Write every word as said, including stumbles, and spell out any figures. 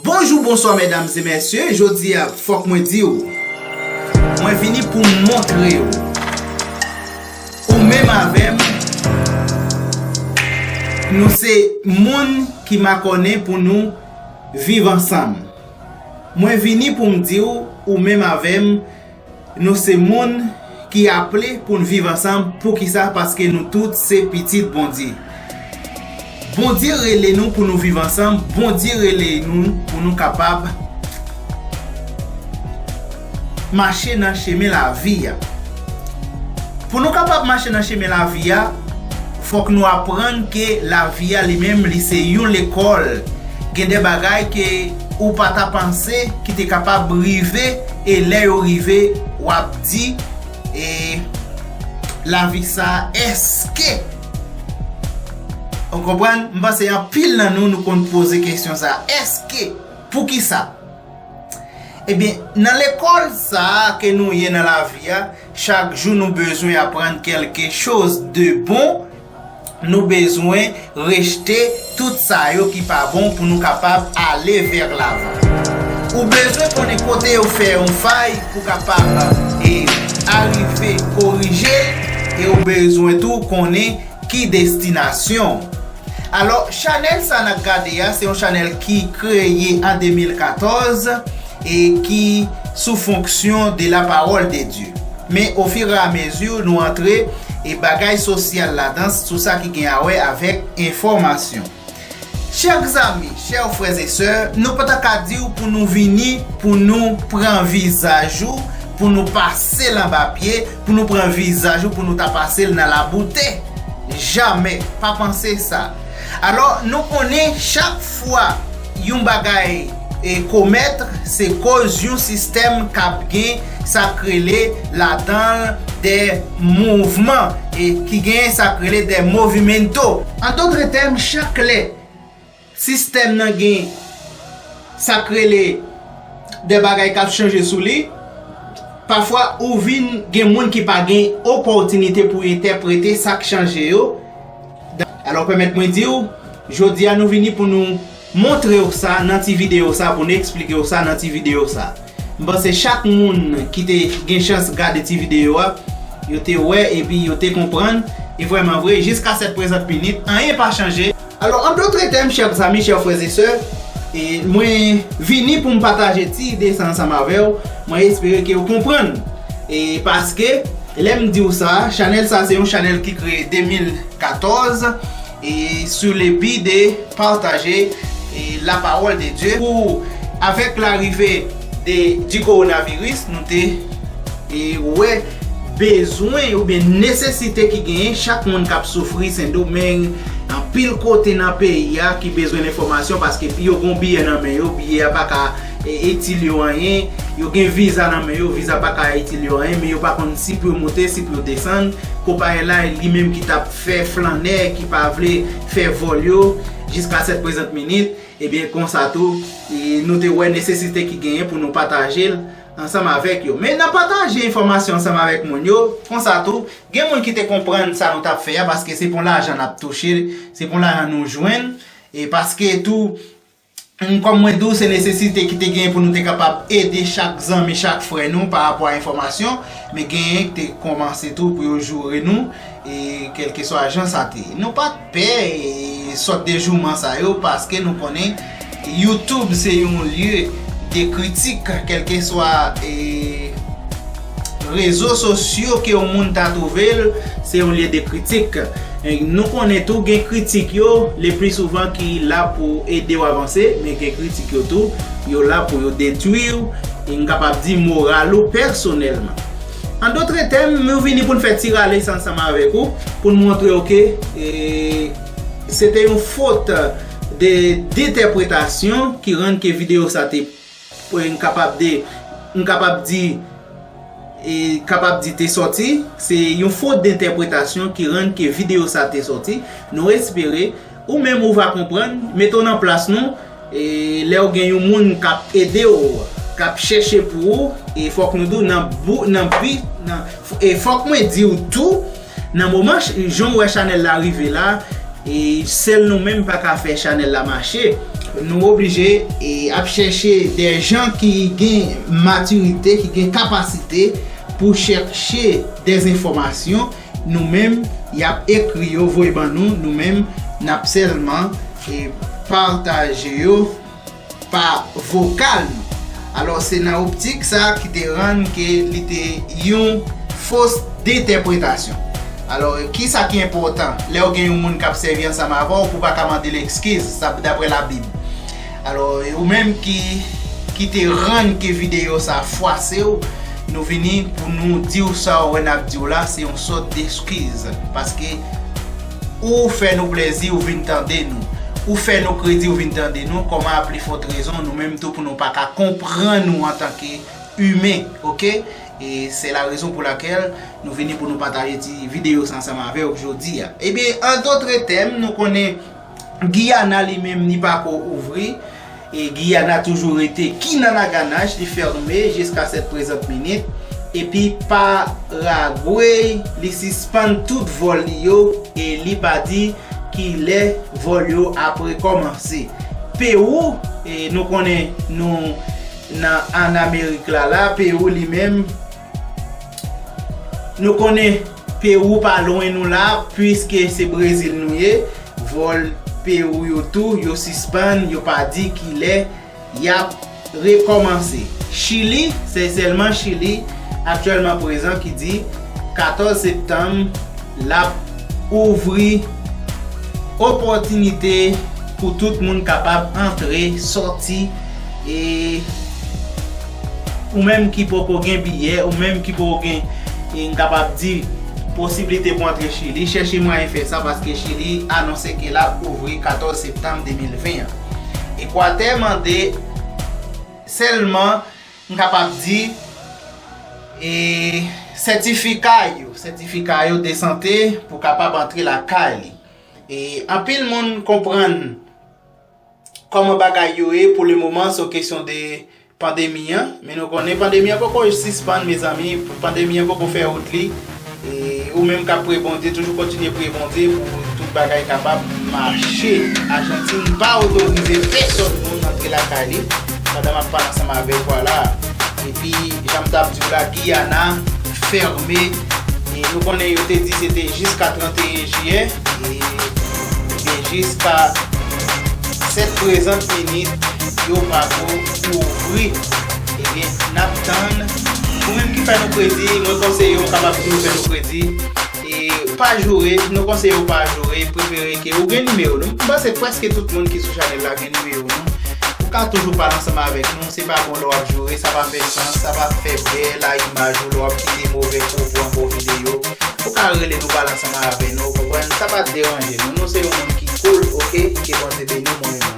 Bonjou, bonswa, medam e mesye. Jodi a, fòk mwen di w, mwen vini pou m montre w, ou menm avè m, nou se moun ki makònen pou nou viv ansanm. Mwen vini pou m di w, ou menm avè m, nou se moun ki aple pou n viv ansanm. Poukisa? Paske nou tout se pitit Bondye. Bondye rele nou pou nou viv ansanm. Bondye rele nou pou nou kapab mache nan chemen lavi a. Pou nou kapab mache nan chemen lavi a, fòk nou aprann ke lavi a li menm, li se yon lekòl. Gen de bagay ke ou pa ta panse ki te kapab rive, e lè yo rive, w ap di, e lavi sa, èske? Ou konprann? M panse anpil nan nou, nou konn poze kesyon sa. Èske? Poukisa? Ebyen, nan lekòl sa a ke nou ye nan lavi a, chak jou nou bezwen aprann kèlke choz de bon, nou bezwen rejte tout sa yo ki pa bon pou nou kapab ale vè lavan. Ou bezwen konnen kote yo fè yon fay pou kapab, e, arive korije l, e ou bezwen tou konnen ki destinasyon. Alò, chanèl sa n ap gade a, se yon chanèl ki kreye an de mil katòz e ki sou fonksyon de la parole de Dieu. Men, ofiramezi nou antre e bagay sosyal ladan, sou sa ki gen a wè avèk enfòmasyon. Chè zanmi, chè frè e sè, nou pa ta ka di w pou nou vini, pou nou pran vizaj ou, pou nou pase l anba pye, pou nou pran vizaj ou, pou nou ta pase l nan laboute. Jamè, pa panse sa. Alò, nou konnen chak fwa yon bagay, e, komèt, se koz yon sistèm k ap gen sa k rele ladan l de mouvman, e ki gen sa k rele de movimento. An dòt tèm, chak lè sistèm nan gen sa k rele de bagay k ap chanje sou li, pafwa ou vin gen moun ki pa gen opòtinite pou entèprete sa k chanje yo. Alò, pèmèt mwen di w, jodi a nou vini pou nou montre w sa nan ti videyo sa, pou nou eksplike w sa nan ti videyo sa. M panse chak moun ki te gen chans gade ti videyo a, yo te wè epi yo te konprann, e vrèman vre, jiska sèt prezant minit, anyen pa chanje. Alò, an dòt tèm, chè zanmi, chè frè e sè, e mwen vini pou m pataje ti ide sa ansanm avè w. Mwen espere ke w konprann. E paske, lè m di w sa, chanèl sa se yon chanèl ki kreye de mil katòz, e sou le bi de pataje, e, la parole de Dieu. Pou, avèk larive de, di kowonaviris, nou te, e, wè bezwen oubyen nesesite ki genyen, chak moun k ap soufri Sendomeng, anpil kote nan peyi a ki bezwen enfòmasyon, paske yo gen biyè nan men yo, biyè a pa ka, e, itil yo anyen, yo gen viza nan men yo, viza pa ka itil yo anyen, men yo pa konn si pou yo monte, si pou yo desann. Konpayi la, li menm ki t ap fè flannè, ki pa vle fè vòl yo, jiska sèt prezant minit, ebyen, konsa tou, e, nou te wè nesesite ki genyen pou nou pataje l ansanm avèk yo. Men nan pataje enfòmasyon ansanm avèk moun yo, konsa tou, gen moun ki te konprann sa nou t ap fè a, paske se pou lajan n ap touche, se pou lajan nou jwenn, e paske tou, m, kòm mwen di w, se nesesite ki te genyen pou nou te kapab ede chak zanmi, chak frè nou pa rapò a enfòmasyon, men genyen ki te kòmanse tou pou yo joure nou, e kèlkeswa jan sa te ye. Nou pa t pè, e, sòt de jouman sa yo, paske nou konnen YouTube se yon lye de kritik, kèlkeswa, e, rezo sosyo ke yon moun ta twouve l, se yon lye de kritik. E nou konnen tou gen kritik yo, le pli souvan ki la pou ede w avanse, men gen kritik yo tou, yo la pou yo detwi w, e m kapab di moral ou pèsonèlman. An dòt tèm, nou vini pou n fè ti rale sa ansanm avèk ou, pou n montre w ke, e, se te yon fot de, dentèpretasyon ki rann ke videyo sa te, e, m kapab de, m kapab di, e, kapab di te sòti, se yon fot dentèpretasyon ki rann ke videyo sa te sòti. Nou espere ou menm ou va konprann, mete w nan plas nou, e, lè w gen yon moun k ap ede w, k ap chèche pou ou, e fòk nou di w nan bou-, nan bi, nan, e fòk mwen di w tou, nan moman ch-, jan w wè chanèl la rive la, e sèl nou menm pa ka fè chanèl la mache. Nou oblije e ap chèche de jan ki gen matirite, ki gen kapasite pou chèche de enfòmasyon. Nou menm, y ap ekri yo, voye ban nou. Nou menm, n ap sèlman e pataje yo pa vokal nou. Alò, se nan optik sa ki te rann ke li te yon fos entèpretasyon. Alò, ki sa ki enpòtan lè w gen yon moun k ap sèvi ansanm avè w pou w pa ka mande l ekskiz, sa daprè Labib? Alò, ou menm ki, ki te rann ke videyo sa fwase w, nou vini pou nou di w sa w wè n ap di w la, se yon sòt deskiz. Paske ou fè nou plezi, ou vin tande nou. Ou fè nou kredi, ou vin tande nou. Kòman a pli fòt rezon, nou menm tou pou nou pa ka konprann ou antanke imen, oke? E se la rezon pou lakèl nou vini pou nou pataje ti videyo sa ansanm avè w jodi a. Ebyen, an dotre tèm, nou konnen Giyana li menm li pako ouvri. E Giyana toujou rete kinanaganach, li fèmen jiska sèt prezant minit. Epi Paragwe, li sispann tout vòl li yo e li pa di kilè vòl yo ap rekòmanse. Pewou, e nou konnen nou nan, ann Amerik la, la, Pewou li menm, nou konnen Pewou pa lwen nou la, piske se Brezil nou ye. Vòl Pewou yo tou, yo sispann, yo pa di kilè y ap rekòmanse. Chili, se sèlman Chili aktyèlman prezan ki di katòz septanm l ap ouvri opòtinite pou tout moun kapab antre, sòti, e ou menm ki poko gen biyè, ou menm ki poko gen, e m kapab di, posiblite pou antre Chili, chèche mwayen fè sa, paske Chili anonse ke l ap ouvri katòz septanm de mil ven an. Ekwatè mande sèlman, m kapab di, e sètifika yo, sètifika yo de sante pou kapab antre lakay li. E anpil moun konprann kòman bagay yo ye pou le moman, se yon kesyon de pandemi an, men nou konnen pandemi an poko sispann, mezanmi, pandemi an poko fè wout li. E ou menm k ap priye Bondye, toujou kontinye priye Bondye pou tout bagay kapab mache. Ajantin pa otorize pèsòn moun antre lakay li pandan m ap pale ansanm avèk ou a la. Epi, jan m t ap di w la, Giyana fèmen. E nou konnen yo te di se te jiska trannteyen jiyè. E, ebyen, jiska sèt prezant minit, yo pako ouvri. Ebyen, n ap tann. Ou menm ki fè nou kredi, mwen konseye w kapab toujou fè nou kredi. E pa joure, nou konseye w pa joure, prefere ke ou gen nimewo nou. M panse prèske tout moun ki sou chanèl la gen nimewo nou. Ou ka toujou pale ansanm avèk nou, se pa bon lè w ap joure, sa pa fè sans, sa pa fè bèl a imaj ou lè w ap kite move pwopo anba yon videyo. Ou ka rele nou pale ansanm avè nou, ou konprann? Sa pa t deranje nou. Nou se yon moun ki cool, oke? Ke Bondye beni w, mwen renmen w.